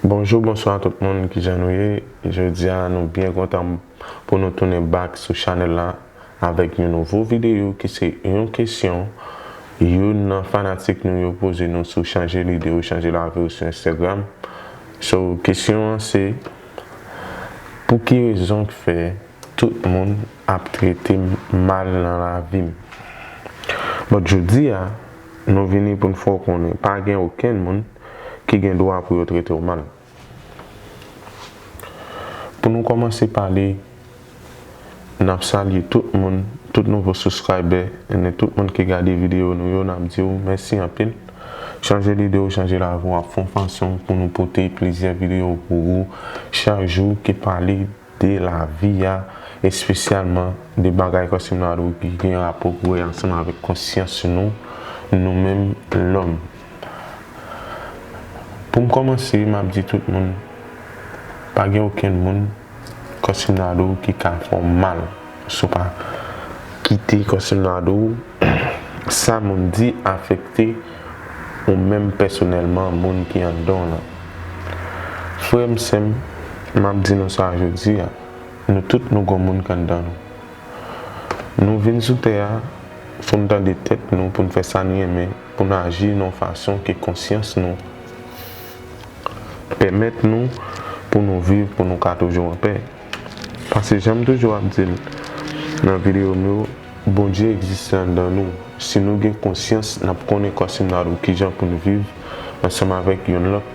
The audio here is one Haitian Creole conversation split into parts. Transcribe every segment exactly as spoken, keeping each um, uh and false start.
Bonjou, bonswa tout moun, kijan nou ye? Jodi a, nou byen kontan pou nou tounen back sou chanèl la avèk yon nouvo videyo ki se yon kesyon youn nan fanatik nou yo poze nou sou chanje lide ou chanje lavi ou sou Instagram. So, kesyon an se, pou ki rezon k fè tout moun ap trete m mal nan lavi m? But jodi a, nou vini pou n fè w konnen, pa gen okenn moun ki gen dwa pou yo trete w mal. Pou nou kòmanse pale, n ap salye tout moun, tout nouvo subscriber, e tout moun ki gade videyo nou yo, n ap di w mèsi anpil. Chanje lide ou chanje lavi w ap fè yon fason pou nou pote plizyè videyo pou ou chak jou ki pale de lavi a, espesyalman de bagay kòm si m ta di w ki gen rapò vre ansanm avèk konsyans nou, nou menm lòm. Pou m kòmanse, m ap di tout moun, pa gen okenn moun kòm si m ta di w ki ka fè w mal. Si w pa kite kòm si m ta di w sa moun di afekte ou menm pèsonèlman, moun ki anndan w lan. Frè m, sè m, m ap di nou sa jodi a, nou tout nou gon moun k anndan nou. Nou vin sou tè a pou n tande tèt nou, pou n fè sa n renmen, pou n aji nan yon fason ke konsyans nou pèmèt nou pou nou viv, pou nou ka toujou anpè. Paske jan m toujou ap di l nan videyo m yo, Bondye egziste anndan nou. Si nou gen konsyans, n ap konnen kòm si m ta di w kijan pou n viv ansanm avèk youn lòt.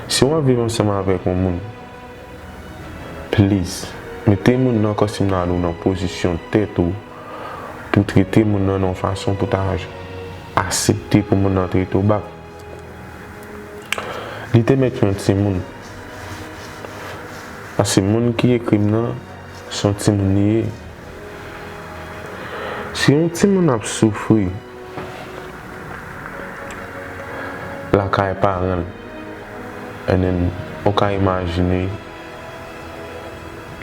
Si w ap viv ansanm avèk yon moun, please, mete moun nan kòm si m ta di w nan pozisyon tèt ou pou trete moun nan nan yon fason pou ta aksepte pou moun nan trete w bak. Li te mèt yon timoun. Paske moun ki ekri m nan, se yon timoun li ye. Si yon timoun ap soufri lakay paran l, and then, ou ka imajine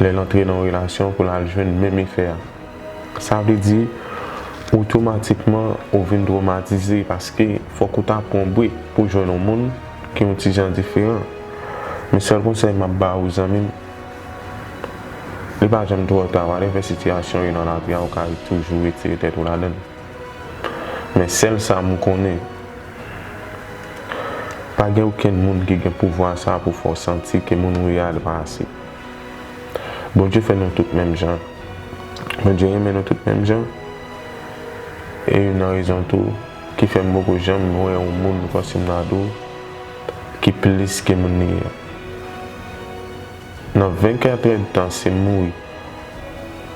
lè l antre nan yon relasyon pou l al jwenn menm efè a. Sa vle di, otomatikman, ou vin twomatize paske fòk ou ta pran bwe pou jwenn yon moun ki yon ti jan diferan. Men sèl konsèy m ap ba ou, zanmi m, li pa janm twò ta, whatever sitiyasyon ou ye nan lavi a, ou ka toujou retire tèt ou ladan l. Men sèl sa m konnen, pa gen okenn moun ki gen pouvwa sa pou fè w santi ke moun ou ye a li pa ase. Bondye fè nou tout menm jan. Bondye renmen nou tout menm jan. E youn nan rezon tou ki fè m poko janm wè yon moun kòm si m ta di w ki plis ke moun li ye a. Nan vennkatr èdtan, se mouri.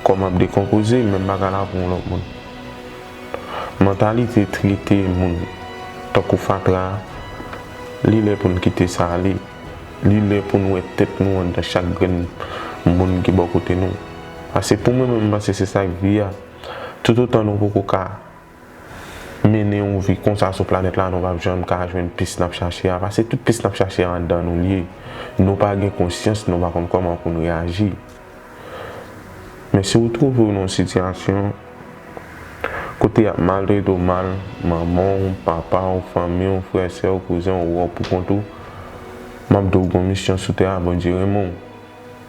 Kò m ap dekonpoze, menm bagay la pou yon lòt moun. Mantalite trete moun tankou fatra, li lè pou n kite sa ale. Li lè pou n wè tèt nou anndan chak grenn moun ki bò kote nou. Paske pou mwen menm, m panse se sa k vi a. Toutotan nou poko ka mennen yon vi konsa sou planèt la, nou p ap janm ka jwenn peace n ap chache a. Paske tout peace n ap chache a anndan nou l ye. Nou pa gen konsyans, nou pa konn kòman pou n reyaji. Men si w twouve w nan yon sitiyasyon kote y ap maltrete w mal, manman w, papa w, fanmi w, frè, sè w, kouzen w, ou wè w pou kont ou, m ap di w gon misyon sou tè a, Bondye renmen w.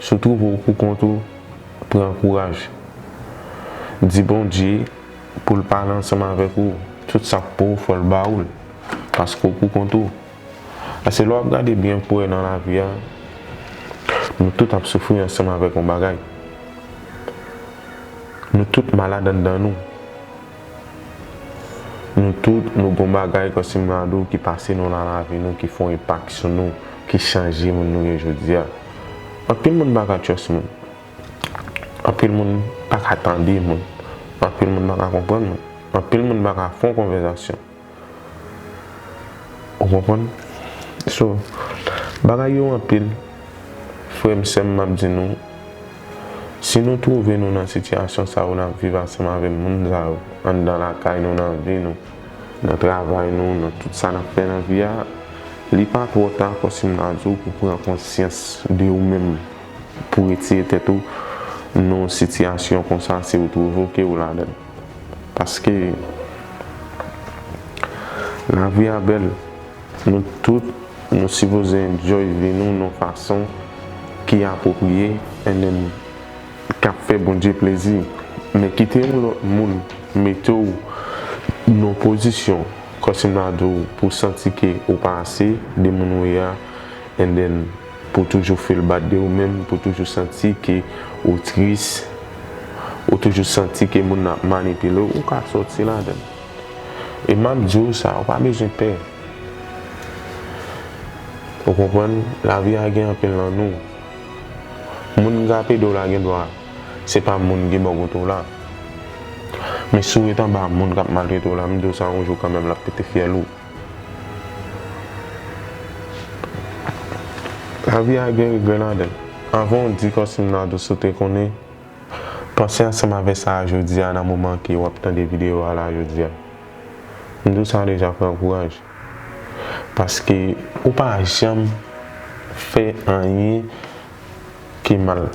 Si w twouve w pou kont ou, pran kouraj. Di Bondye pou l pale ansanm avèk ou. Tout sa k pou ou, fò l ba ou l. Paske w pou kont ou. Paske lè w ap gade byen pou wè nan lavi a, nou tout ap soufri ansanm avèk yon bagay. Nou tout malad anndan nou. Nou tout, nou gon bagay kòm si m ta di w ki pase nou nan lavi nou, ki fè yon enpak sou nou, ki chanje moun nou ye jodi a. Anpil moun pa ka trust moun. Anpil moun pa ka tande moun. Anpil moun pa ka konprann moun. Anpil moun pa ka fè yon konvèsasyon. Ou konprann? So, bagay yo anpil. Frè m, sè m, m ap di nou, si nou twouve nou nan sitiyasyon sa yo, n ap viv ansanm avè moun sa yo, anndan lakay nou, nan vi nou, nan travay nou, nan tout sa n ap fè nan vi a, li pa twò ta, kòm si m ta di w, pou pran konsyans de ou menm, pou retire tèt ou nan yon sitiyasyon konsa, si w twouve w ke w ladan l. Paske lavi a bèl. Nou tout Nou sipoze enjoy vi nou nan fason ki apwopriye, and then k ap fè Bondye plezi. Men kite yon lòt moun mete w nan pozisyon, kòmsi m ta di w, pou w santi ke ou pa ase de moun ou ye a, and then pou w toujou feel bad de ou menm, pou w toujou santi ke ou tris, ou toujou santi ke moun nan ap manipile w, ou ka sòti ladan l. E m ap di w sa, ou pa bezwen pè. Ou konprann? Lavi a gen anpil nan nou. Moun k ap ede w la gen dwa se pa moun ki bò kote w la. Men si w ret anba moun k ap maltrete w la, m di w sa, yon jou kanmenm l ap pete fyèl ou. Lavi a gen regrè ladan l. Anvan w di kòmsi m ta di w, si w te konnen, panse ansanm avè sa a jodi a nan moman ke w ap tande videyo a la jodi a. M di w sa deja, pran kouraj. Paske ou pa janm fè anyen ki mal.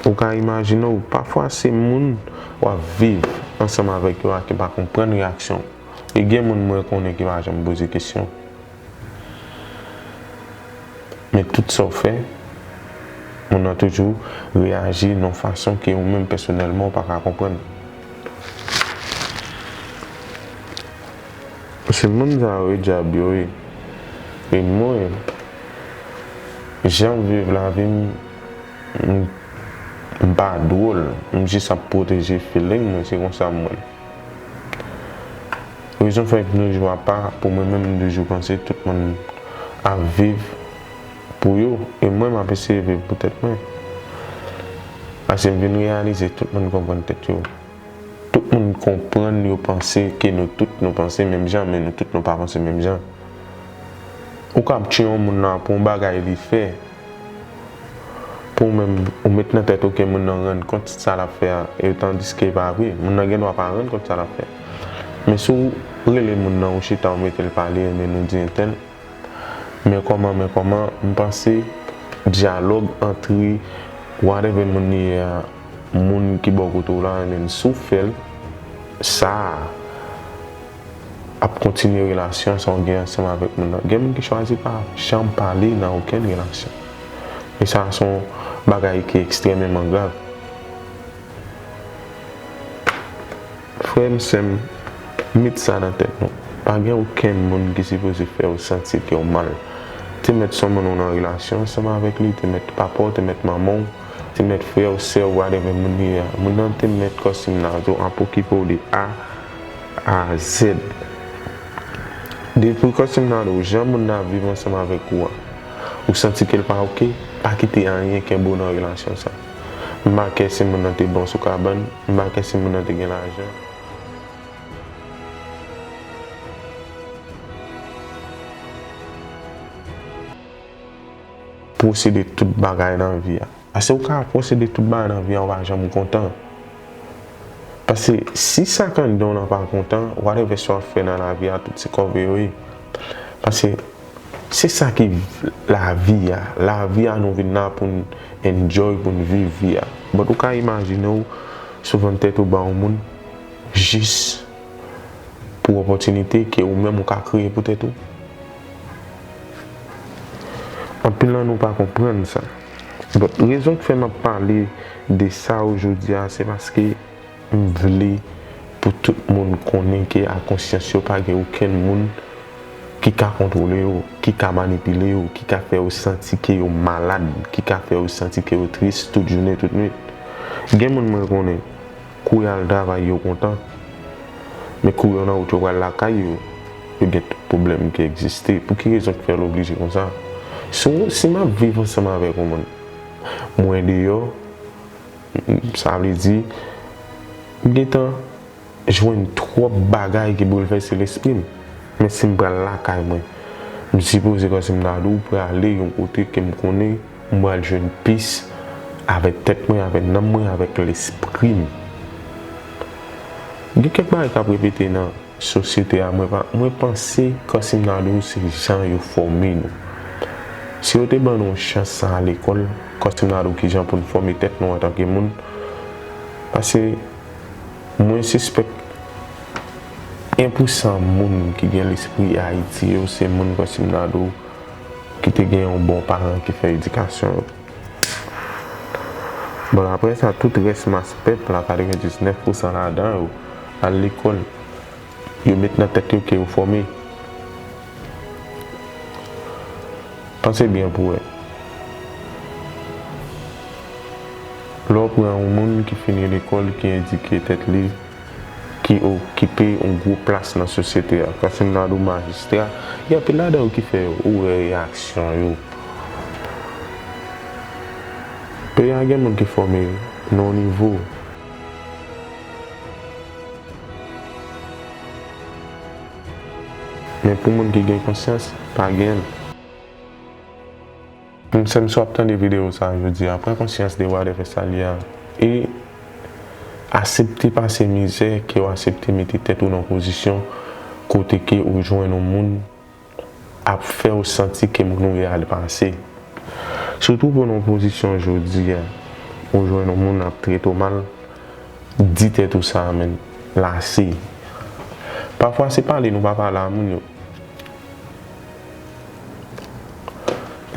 Ou ka imajine w, pafwa se moun w ap viv ansanm avèk yo a ki pa konprann reyaksyon w. E gen moun mwen konnen ki pa janm poze kesyon. Men tout sa w fè, moun nan toujou reyaji nan yon fason ke ou menm pèsonèlman ou pa ka konprann. Se moun sa yo, e dyab yo ye. E mwen, jan m viv lavi m, m, m pa dwòl. M jis ap pwoteje feeling mwen, se konsa m wè l. Rezon fè m toujou apa, pou mwen menm, m toujou panse tout moun ap viv pou yo, e mwen, m ap eseye viv pou tèt mwen. Paske m vin reyalize tout moun konprann tèt yo. Tout moun konprann, yo panse ke nou tout nou panse menm jan, men nou tout nou pa panse menm jan. Ou ka ap tchwe yon moun nan pou yon bagay li fè. Pou ou menm, ou met nan tèt ou ke moun nan rann kont sa l ap fè a, e tandiske e pa vre. Moun nan gen dwa pa rann kont sa l ap fè. Men si w rele moun nan, ou chita, ou mete l pale, men nou di entèl, men kòman, men kòman, m panse dyalòg antre whatever moun li ye a, moun ki bò kote w la, men si w fè l, sa a ap kontinye relasyon sa w gen ansanm avèk moun nan. Gen moun ki chwazi pa janm pale nan okenn relasyon. E sa a se yon bagay ki ekstrèmeman grav. Frè m, sè m, met sa nan tèt nou. Pa gen okenn moun ki sipoze fè w santi ke w mal. Te mèt se yon moun ou nan relasyon ansanm avèk li, te mèt papa w, te mèt manman w, te mèt frè w, sè w, whatever moun li ye a. Moun nan te mèt kòmsi m ta di w ap okipe w de A a Z. Depi kòmsi m ta di w jan moun nan ap viv ansanm avèk ou a, ou santi ke l pa oke, pa kite anyen kenbe w nan relasyon sa. M pa kè si moun nan te bon sou kabann, m pa kè si moun nan te gen lajan. Posede tout bagay nan vi a. Paske ou ka posede tout bagay nan vi a, ou pa janm kontan. Paske si sa k anndan w lan pa kontan, whatever sa w ap fè nan lavi a, tout se kòve yo ye. Paske se sa ki lavi a. Lavi a, nou vin la pou n enjoy, pou n viv vi a. But ou ka imajine w, si w vann tèt ou ba yon moun, jis pou opòtinite ke ou menm ou ka kreye pou tèt ou. Anpil nan nou pa konprann sa. But rezon k fè m ap pale de sa yo jodi a, se paske m vle pou tout moun konnen ke a konsyans yo pa gen okenn moun ki ka kontwole yo, ki ka manipile yo, ki ka fè yo santi ke yo malad, ki ka fè yo santi ke yo tris tout jounen, tout nwit. Gen moun mwen konnen, kou y al travay yo kontan, men kou yo nan wout yo pral lakay yo, yo gen tout pwoblèm ki egziste. Pou ki rezon k fè l oblije konsa? Si, si m ap viv ansanm avèk yon moun, mwen deyò, sa vle di, m gentan jwenn twòp bagay ki boulvèse lespri m. Men si m pral lakay mwen, m sipoze kòmsi m ta di w prale yon kote ke m konnen m pral jwenn peace avèk tèt mwen, avèk nanm mwen, avèk lespri m. Gen kèk bagay k ap repete nan sosyete a, mwen pa, mwen panse kòmsi m ta di w se jan yo fòme nou. Si yo te ban nou chans sa a lekòl, kòmsi m ta di w kijan pou n fòme tèt nou antanke moun, paske mwen sispèk en pou san moun ki gen lespri Ayiti yo, se moun kòmsi m ta di w ki te gen yon bon paran ki fè edikasyon yo. Bon, apre sa, tout rès mas pèp la, katrevendiznèf pousan ladan yo, al lekòl. Yo met nan tèt yo ke yo fòme. Panse byen pou wè. Lè w pran yon moun ki fini lekòl, ki endike tèt li, ki okipe yon gwo plas nan sosyete a, kansi m ta di w majistra, gen anpil ladan yo ki fè ou wè reyaksyon yo. Peyi a gen moun ki fòme nan yon nivo. Men pou moun ki gen konsyans, pa gen l. Frè m, sè m, si w ap tande videyo sa a jodi a, pran konsyans de wadèvè sa l ye a. E aksepte pase mizè ke w aksepte mete tèt ou nan pozisyon kote ke ou jwenn yon moun ap fè w santi ke moun ou ye a l pase. Sitou pou nan pozisyon jodi a, ou jwenn yon moun ap trete w mal, di tèt ou sa, men, lase. Pafwa, se pale nou pa pale a moun yo.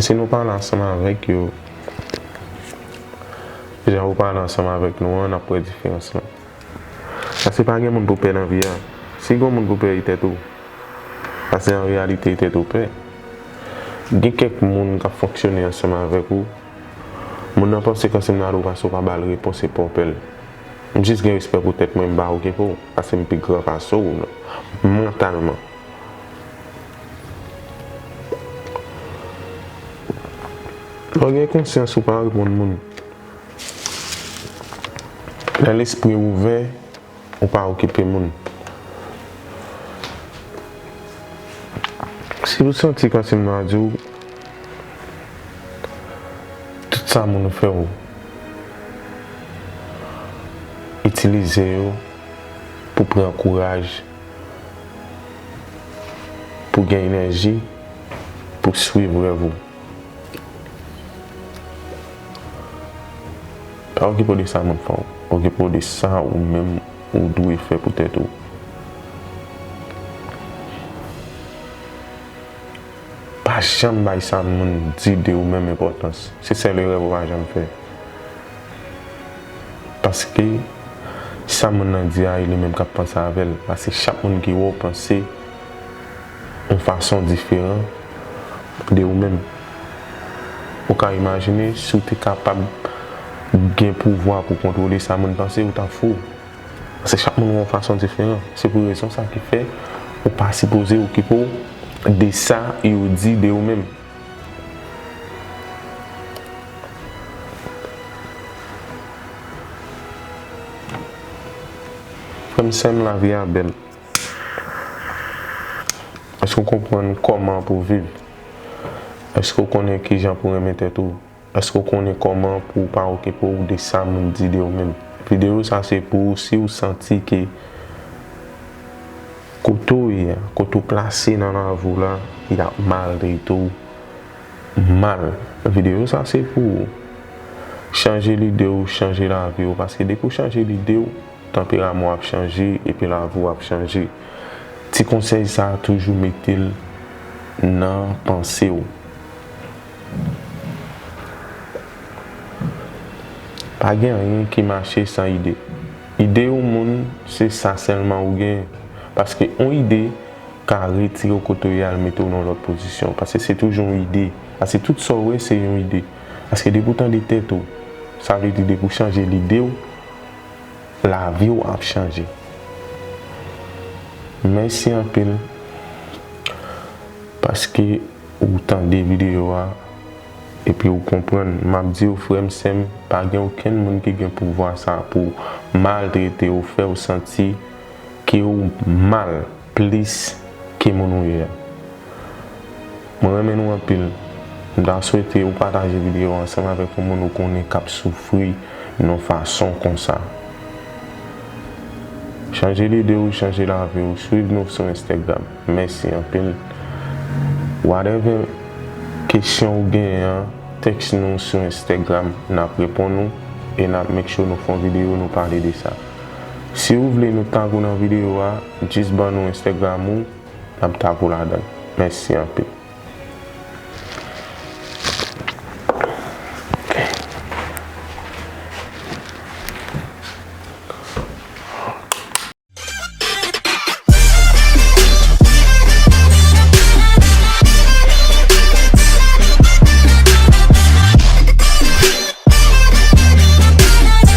Se nou pale ansanm avèk yo. Jan ou pale ansanm avèk nou an, n ap wè diferans lan. Paske pa gen moun pou pè nan vi a. Si gen moun pou pè, e tèt ou. Paske an reyalite, e tèt ou pè. Gen kèk moun k ap fonksyone ansanm avèk ou. Moun nan panse kansi m nan do paske w pa ba l repons e pa w pè l. M jis gen respè pou tèt mwen, m pa okipe w, paske m pi gran pase w, mantalman. Lè w gen konsyans, ou pa reponn moun. Lè lespri w ouvè, ou pa okipe moun. Si w santi kansi m nan di w, tout sa moun fè w, itilize yo pou pran kouraj, pou gen enèji, pou swiv rèv ou. Pa okipe w de sa moun fè w. Okipe w de sa ou menm ou dwe fè pou tèt ou. Pa janm bay sa moun di de ou menm enpòtans. Se sèl erè pou w pa janm fè. Paske sa moun nan di a, e li menm k ap panse avè l. Paske chak moun ki wè w panse yon fason diferan de ou menm. Ou ka imajine si w te kapab gen pouvwa pou kontwole sa moun panse, ou ta fou. Paske chak moun wè yon fason diferan. Se pou rezon sa ki fè ou pa sipoze okipe w de sa yo di de ou menm. Frè m, sè m, lavi a bèl. Èske w konprann kòman pou w viv? Èske w konnen kijan pou w renmen tèt ou? Èske w konnen kòman pou w pa okipe w de sa moun di de w menm? Videyo sa se pou ou si w santi ke kote w ye a, kote w plase nan lavi w la, y ap maltrete w mal. Videyo sa se pou ou. Chanje lide w, chanje lavi w, paske depi w chanje lide w, tanperaman w ap chanje epi lavi w ap chanje. Ti konsèy sa a, toujou mete l nan panse w. Pa gen anyen ki mache san ide. Ide yon moun, se sa sèlman ou gen. Paske yon ide ka retire w kote w ye al mete w nan yon lòt pozisyon. Paske se toujou yon ide. Paske tout sa w wè, se yon ide. Paske depi w tande tèt ou, sa vle di depi w chanje lide w, lavi w ap chanje. Mèsi anpil paske ou tande videyo a epi ou konprann. M ap di w, frè m, sè m, pa gen okenn moun ki gen pouvwa sa pou maltrete w, fè w santi ke w mal plis ke moun ou ye a. Mwen renmen nou anpil. M ta swete ou pataje videyo a ansanm avèk yon moun ou konnen k ap soufri yon fason konsa. Chanje lide w, chanje lavi w, swiv nou sou Instagram. Mèsi anpil. Whatever kesyon ou genyen an, tèks nou sou Instagram, n ap reponn ou e n ap make sure nou fè yon videyo, nou pale de sa. Si ou vle nou tag ou nan videyo a, jis ban nou Instagram ou, n ap tag ou ladan l. Mèsi anpil.